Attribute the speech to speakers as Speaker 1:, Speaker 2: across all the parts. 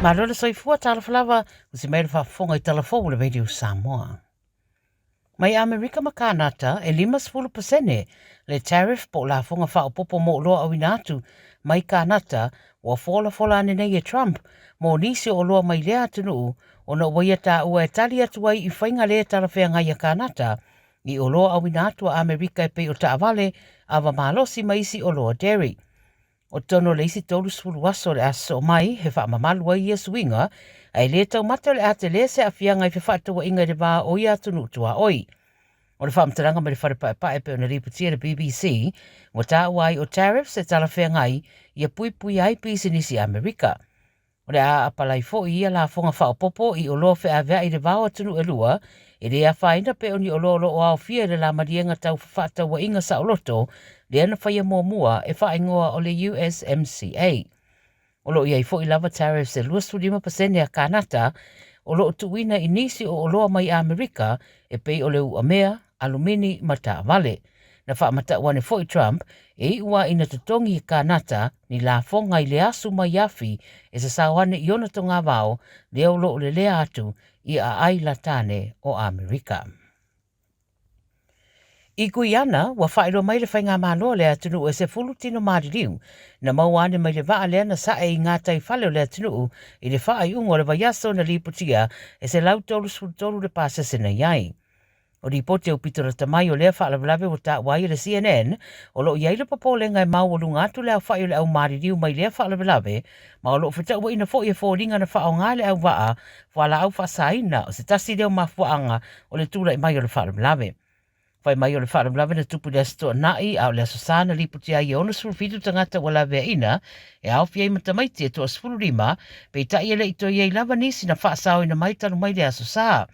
Speaker 1: Malo le soifua, talofa lava, usi mai le faafofoga i tala fou o le Radio Samoa. Mai Amerika ma Kānata, e 50% le tariff po o lafoga faaopoopo mo oloa auina atu mai Kānata ua folafola ane nei e Trump mo nisi o oloa mai lea atunuu ona ua ia taua e tali atu ai i faiga le talafeagai a Kānata i oloa auina atu a Amerika e pei o taavale, ava malosi ma isi oloa dairy. O totonu o le isi 30 aso o le a sosoo mai, he faamamalu ai ia suiga, a e le taumate o le a tele se aafiaga i fefaatauaiga i le va o ia atunuu tuaoi. O le faamatalaga mai le Fale Paepae e pei ona lipotia e le BBC, ua taua ai o tariffs e talafeagai ia puipuia ai pisinisi Amerika. O le a apalai foi ia lafoga faaopoopo i oloa feaveai i le va o atunuu e lua, e le afaina pe o ni oloa o lo o aofia i le la maliega tau fefaatauaiga saoloto lea na faia muamua e faaigoa o le USMCA. O lo o i ai foi lava tariffs e 25% a Kānata o lo o tuuina i nisi o oloa mai Amerika e pei o le uamea, alumini ma taavale. Na faamatau ane foi Trump e iu a ina totogi e Kānata ni lafoga i le asu mai afi e sasao ane i ona togavao lea o lo o lelea atu i aai latane o Amerika. I Guiana, ua faailoa mai le faigamalo a le atunuu e 10 tino maliliu na maua ane mai le vaa lea na sae i gataifale o le atunuu i le faaiuga o le vaiaso na lipotia e 133 le pasese na i ai. O lipoti aupito lata mai o lea faalavelave ua taua ai e le CNN, o lo o i ai le popolega e maualuga atu le aofai o le au maliliu mai lea faalavelave, ma o lo o fetauaiina foi e foliga na faaaoga e le auvaa fualaau faasaina o se tasi lea o mafuaaga o le tulai mai o le faalavelave. Fai mai o le faalavelave na tupu i le Aso Toonai, a o le Aso Sa na lipotia ai e 67 tagata ua laveaiina, e aofia ai ma tamaiti e toa 15, peitai e le i toe i ai lava nisi na faasaoina mai talu mai le Aso Sa.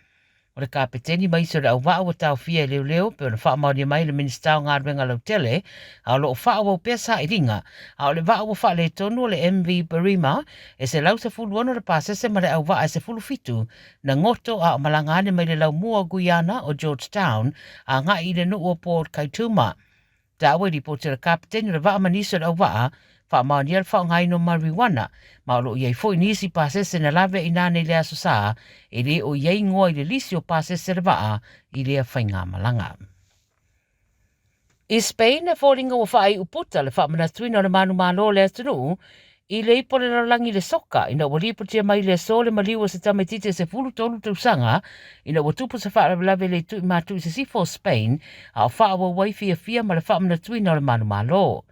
Speaker 1: O le kapeteni ma isi o le auvaa ua taofia e leoleo pei ona faamaonia mai e le Minisita o Galuega Lautele, a o lo o faaauau pea sailiga, a o le vaa ua faaletonu o le MV Barima e 116 le pasese ma le auvaa e 17 na goto a o malaga ane mai le laumua o Guiana o Georgetown agai i le nuu o Port Kaituma. Taua i lipoti a le kapeteni o le vaa ma nisi o le auvaa, faamaonia le faaaogaina o marijuana, ma o lo o i ai foi nisi pasese na lave i nane i le Aso Sa, e le o i ai igoa i le lisi o pasese a le vaa i lea faigamalaga. I Spain, e foliga ua faaiu puta le faamanatuina o le manumalo o le atunuu i le ipu o le lalolagi i le soka ina ua lipotia mai i le aso le maliu o se tamaitiiti e 13 tausaga ina ua tupu se faalavelave le i matu i sisifo o Spain a o faaauau ai fiafia ma le faamanatuina o le manumalo.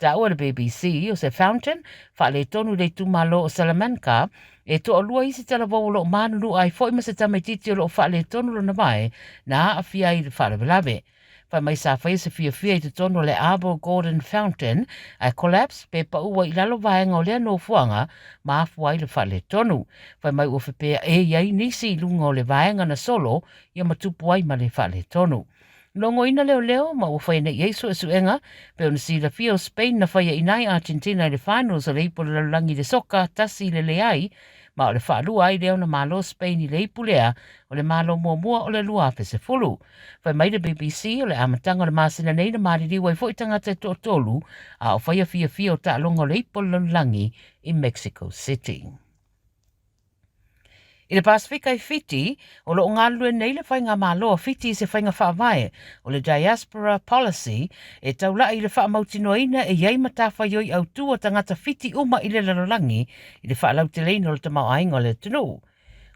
Speaker 1: Taua le BBC o se fountain faaletonu i le itumalo o Salamanca e toalua isi talavou o lo o manunua ai foi ma se tamaitiiti o lo o faaletonu lona vae na aafia ai i le faalavelave. Fai mai sa faia se fiafia i totonu o le Arbor Gordon Fountain ae collapse pe pau ai i lalo vaega o lea nofoaga ma afua ai le faaletonu. Fai mai ua fepea e i ai nisi i luga o le vaega na solo ia ma tupu ai ma le faaletonu. Logoina leoleo ma ua faia nei i ai suesuega pei ona silafia o Spain na faia ina ai Argentina i le finals o le ipu o le lalolagi i le soka tasi i le leai ma o le faalua ai lea ona malo Spain i le ipu lea o le malo muamua o le 2010. Fai mai le BBC o le amataga o le masina nei na maliliu ai foi tagata e toatolu a o faia fiafia o taaloga o le ipu o le lalolagi i Mexico City. I le Pasefika i Fiti, o lo o galulue nei le Faigamalo a Fiti i se faiga faavae o le Diaspora Policy e taulai i le faamautinoaina e i ai matafaioi autū a tagata Fiti uma i le lalolagi i le faalauteleina o le tamaoaiga o le atunuu.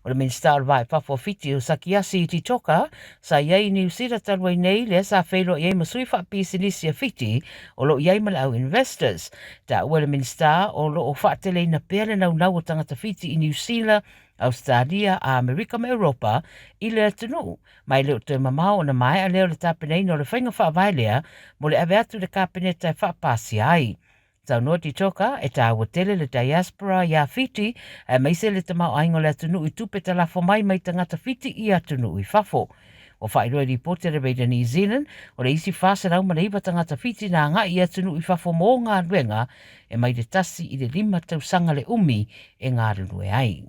Speaker 1: O le Minisita o le Va i Fafo o Fiti o Sakiasi Titoka sa i ai i Niu Sila talu ai nei lea sa feiloai ai ma sui faapisinisi a Fiti o lo o i ai ma le au investors. Taua e le Minisita o lo o faateleina pea le naunau o tagata Fiti i Niu Sila, Ausetalia, Amerika ma Europa i le atunuu, ma e le o toe mamao ona maea lea o le tapenaina o le faiga faavae lea mo le ave atu i le Kapeneta e faapasia ai. Saunoa Titoka, e tāua tele le diaspora iā Fiti, aemaise le tamaoaiga o le atunuu i tupe talafo mai mai tagata Fiti i atunuu i fafo. Ua faailoa i lipoti a le Radio New Zealand, o le isi 409 tagata Fiti na agai i atunuu i fafo mō galuega e mai le tasi i le lima tausaga le umi e galulue ai.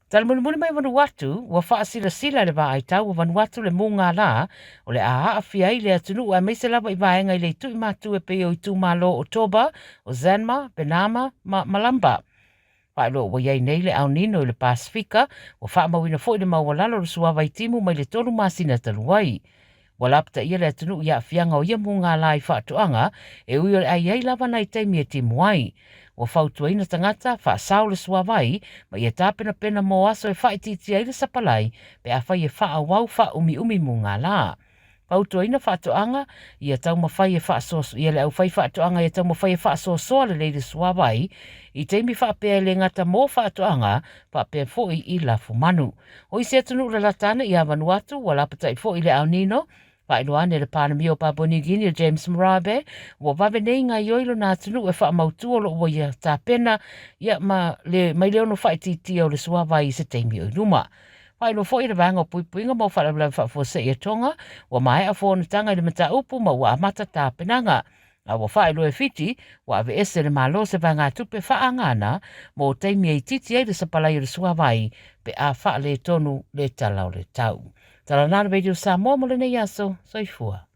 Speaker 1: Tala mulimuli mai Vanuatu, ua faasilasila e le vaai tau o Vanuatu le mūgā lā o le a aafia ai le atunuu aemaise lava i vaega i le ituimatu e pei o itumalo o Toba, o Zanma, Benama ma Malamba. Faailoa ua i ai nei le El Nino i le Pasefika, ua faamauina foi le maualalo o le suavai timu mai le 3 masina talu ai. Ua lapataia le atunuu i aafiaga o ia mugala i faatoaga, e ui o le a i ai lava nai taimi e timu ai. Ua fautuaina tagata, faasao le suavai, ma ia tapenapena mo aso e faaitiitia ai le sapalai pe afai e faaauau faaumiumi mugala. Fautuaina faatoaga, ia taumafai e faasoaso, ia le aufaifaatoaga ia taumafai e faasoasoa lelei le suavai i taimi faapea e le gata mo faatoaga, faapea foi i lafumanu. O isi atunuu lalata ane ia Vanuatu, ua lapatai foi i le El Nino, faailoa ane le Palemia o Papua New Guinea James Marape, ua vave nei gaioi lona atunuu e faamautu o lo o ua ia tapena ia ma le, mai le ono faaitiitia o le suavai i se taimi o i luma. Faailoa foi e le Vaega o Puipuiga mo Faalavelave Faafuasei a Tonga, ua maea fonotaga i le mataupu ma ua amata tapenaga. A ua faailoa e Fiti, ua aveese e le Malo se vaegatupe faaagana mo taimi e itiiti ai le sapalai o le suavai pe a faaletonu le tala o le tau. Tala na le Radio Samoa mo lenei aso. Soifua.